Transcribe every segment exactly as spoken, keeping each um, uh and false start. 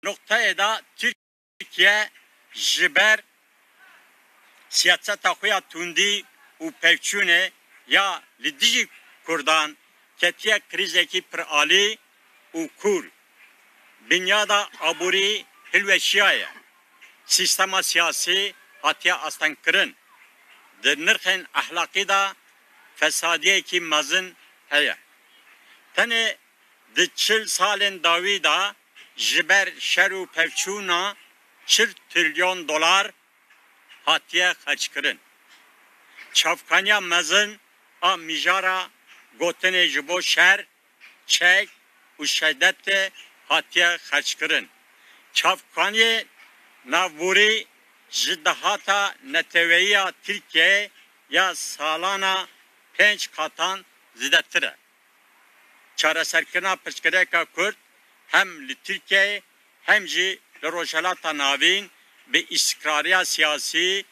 nokteyê de Tirkiye ji ber siyaseta xwe ya tundî û pevçûnê ya li dijî Kurdan ketiye krîzekî piralî û kûr. Binyada aborî hilweşiyaye. Sîstema siyasî hatiye astengkirin. Di nirxên ehlaqî de fesadiyekî mezin heye. Tenê di çil salên dawî de ji ber şer û pevçûna çil trilyon dolar hatiye xerckirin. Çavkaniya mezin a mijara gotinê ji bo şer, çek û şedetê hatiye xerckirin. Çavkaniyê navborî ji dahata neteweyî ya Tirkiyeyê ya salana pênc qatan zêdetir e. Çareserkirina pirsgirêka Kurd hem li Tirkiyeyê hem jî li Rojhilata Navîn bi îstikrariya siyasî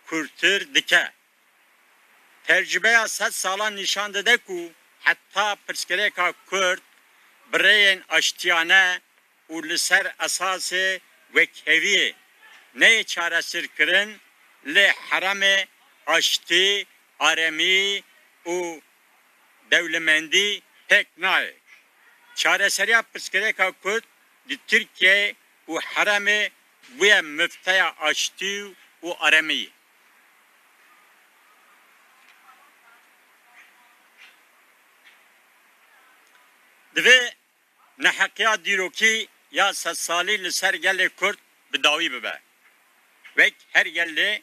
kûrtir dike. Tecrûbeya sed salan nîşan dide ku heta pirsgirêka Kurd bi rêyên aştiyane û li ser esasê wekheviyê neyê çareserkirin, lê herêmê aştî, aremî û dewlemendî pêk nayê. Çareseriya pirsgirêka Kurd di Tirkiyeyê û herêmê bûye mifteya aştî û aremiyê. Divê neheqiya dîrokî ya sedsalî li ser gelê Kurd bi dawî bibe. Wek her gelê,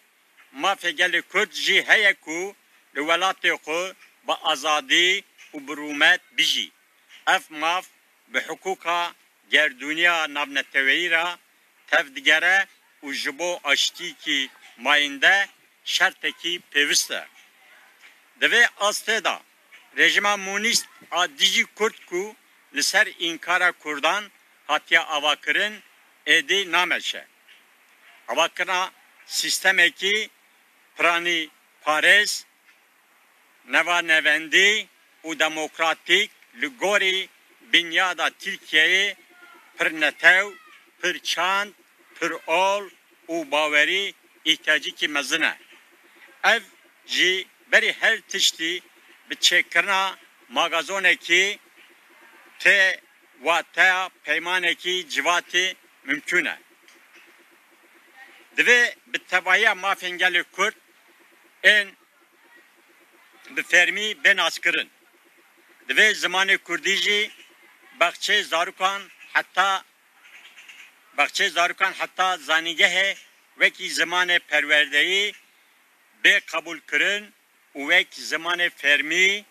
mafê gelê Kurd jî heye ku li welatê xwe bi azadî û bi rûmet bijî. Ev maf bi hiqûqa gerdûniya navneteweyî re tevdigere û ji bo aştiyekî mayînde şertekî pêwist e. Di vê astê de rejîma monîst a dijî Kurd ku li ser înkara Kurdan hatiye avakirin, êdî nameşe. Avakirina sîstemekî piranîparêz, nevanevendî û demokratîk li gorî binyada Tirkiyeyê pir netew, pir çand, pir ol û bawerî îhtiyacekî mezin e. Ev jî berî her tiştî bi çêkirina magazonekî tê wateya peymanekî civatî mimkûn e. Divê bi tevahiya mafên gelê Kurd ên bi fermî bê naskirin. Divê zimanê Kurdî jî baxçeyê zarokan heta baxçeyê zarokan heta zanîngehê wekî zimanê perwerdeyî bê qebûlkirin û wek zimanê fermî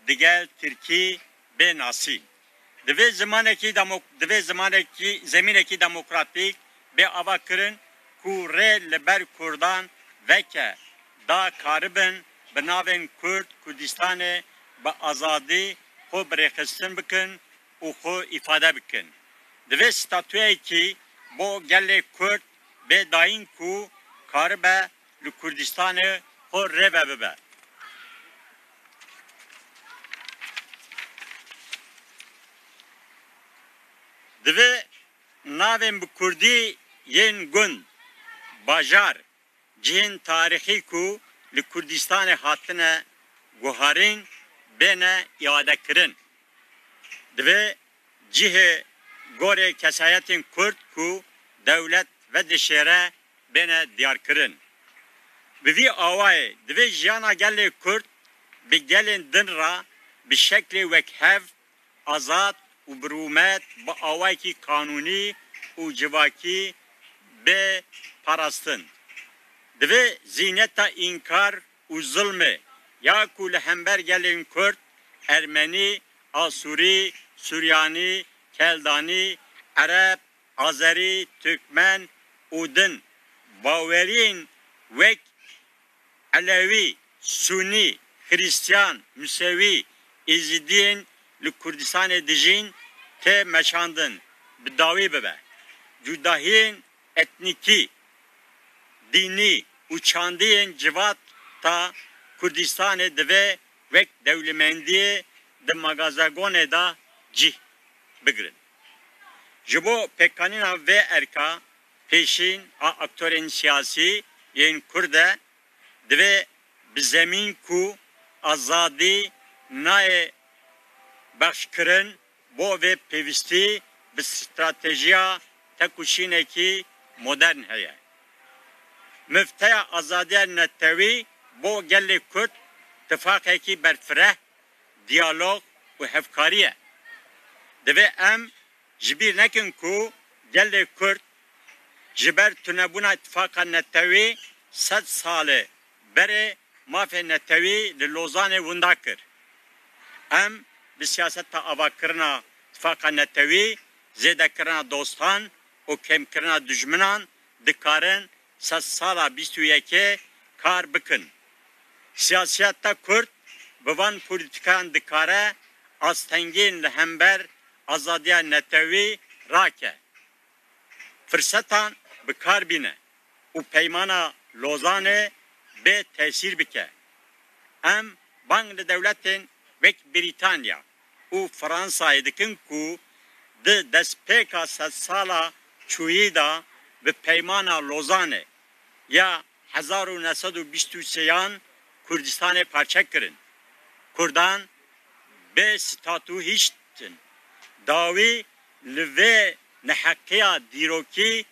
digel Tirkî bê nasîn. Divê zimanekî demok-, divê zimanekî, zemînekî demokratîk bê avakirin ku rê li ber Kurdan veke da karibin bi navên Kurd Kurdistanê bi azadî xwe birêxistin bikin û xwe îfade bikin. Divê statuyekî bo gelê Kurd bê dayîn ku karibe li Kurdistanê xwe rêve bibe. Divê navên bi kurdî yên gund, bajar, cihên tarîxî ku li Kurdistanê hatine guharîn bêne îadekirin. Divê cihê gorê kesayetên Kurd ku dewlet vedişêre bêne diyarkirin. Bi vî awayê divê jiyana gelê Kurd bi gelên din re bi şeklê wekhev, azad û bi rûmet bi awayekî kanûnî û civakî bê parastin. Divê zîhniyeta înkar û zilmê ya ku li hember gelên Kurd, Ermenî, Asûrî, Suryanî, Keldanî, Ereb, Azerî, Tirkmen û din baweriyên wek Elewî, Sunî, Xirîstiyan, Musewî, Êzidiyên li Kurdistanê dijîn tê meşandin, bi dawî bibe. Cudahiyên etnîkî, dînî û çandî yên civata Kurdistanê divê wek dewlemendiyê di magazegonê de cih bigirin. Ji bo pêkanîna vê erka pêşîn a aktorên siyasî yên Kurd e, divê bi zemîn ku azadî nayê bexşkirin, bo vê pêwîstî bi stratejiya tekoşînekî modern heye. Mifteya azadiya netewî bo gelê Kurd tifaqekî berfireh, diyalog û hevkarî ye. Divê em ji bîr nekin ku gelê Kurd ji ber tunebûna îtifaqa netewî sed sal e berê mafê netewî li Lozanê winda kir. Em bi siyaseta avakirina îtifaqa netewî, zêdekirina dostan û kêmkirina dijminan dikarin sedsala bîst û yekê kar bikin. Siyaseta Kurd bi van polîtîkayan dikare astengiyên li hember azadiya netewî rake. Firsetan bi kar bîne û Peymana Lozanê bê tesîr bike. Em bang li dewletên wek Brîtanya û Fransayê dikin ku di destpêka sedsala çûyî de bi Peymana Lozanê ya hezar û neh sed û bîst û sêyan Kurdistanê parçe kirin. Kurdan bê statû hiştin. Dawî li vê neheqiya dîrokî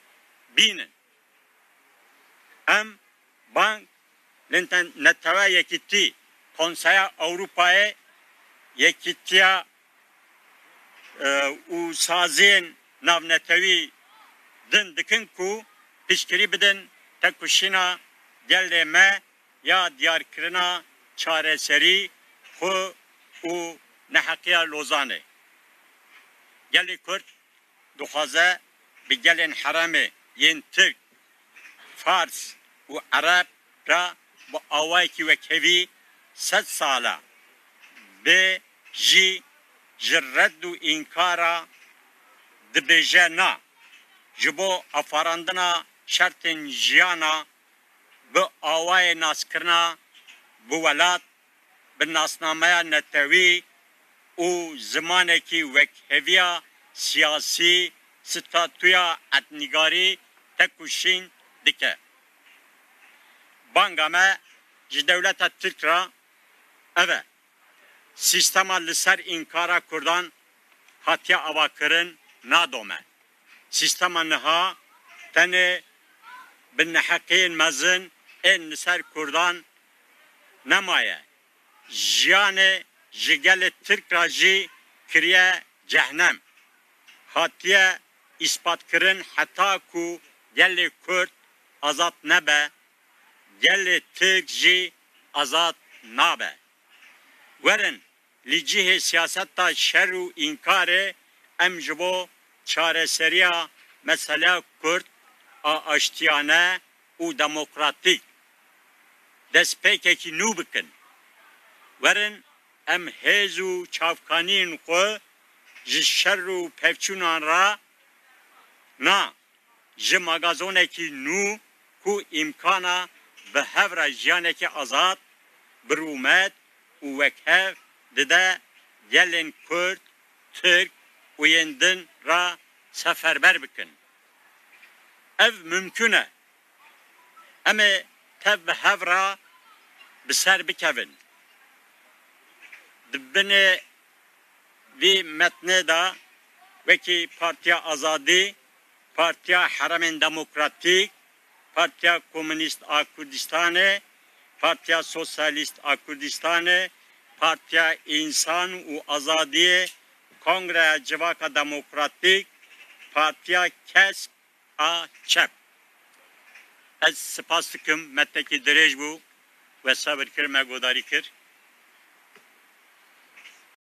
bînin. Em bang li nete-, Netewe Yekîtî, Konseya Ewropayê, Yekîtiya, e, û saziyên navnetewî din dikin ku piştgirî bidin tekoşîna gelê me ya diyarkirina çareserî xwe û neheqiya Lozanê. Gelê Kurd dixwaze bi gelên herêmê yên Tirk, Fars û Ereb re bi awayekî wekhevî sed sal e bê jî ji red û înkara dibêje na. Ji bo afarandina şertên jiyana bi awayê naskirina bi welat, bi nasnameya netewî û zimanekî wekheviya siyasî, statûya erdnîgarî tekoşîn dike. Banga me ji dewleta Tirk re ev e. Sîstema li ser înkara Kurdan hatiye avakirin nadome. Sîstema niha tenê bi neheqiyên mezin ên li ser Kurdan nemaye. Jiyanê ji gelê Tirk re jî kiriye cehnem. Hatiye îspatkirin heta ku gelê Kurd azad nebe, gelê Tirk jî azad nabe. Werin, li cihê siyaseta şer û înkarê em ji bo çareseriya meseleya Kurd a aştiyane û demokratîk destpêkekî nû bikin. Werin em hêz û çavkaniyên xwe ji şer û pevçûnan re na, ji magazonekî nû ku îmkana bi hev re jiyanekî azad, bi rûmet û wekhev dide gelên Kurd, Tirk û yên din re seferber bikin. Ev mimkûn e. Em ê tev bi hev re bi ser bikevin. Di binê vî metnê de wekî Partiya Azadî, Partiya Herêmên Demokratîk, Partiya Komunîst a Kurdistanê, Partiya Sosyalîst a Kurdistanê, Partiya Însan û Azadiyê, Kongreya Civaka Demokratîk, Partiya Kesk a Çep. Ez spas dikim, metnekî dirêj bû, we sebir kir, me guhdarî kir.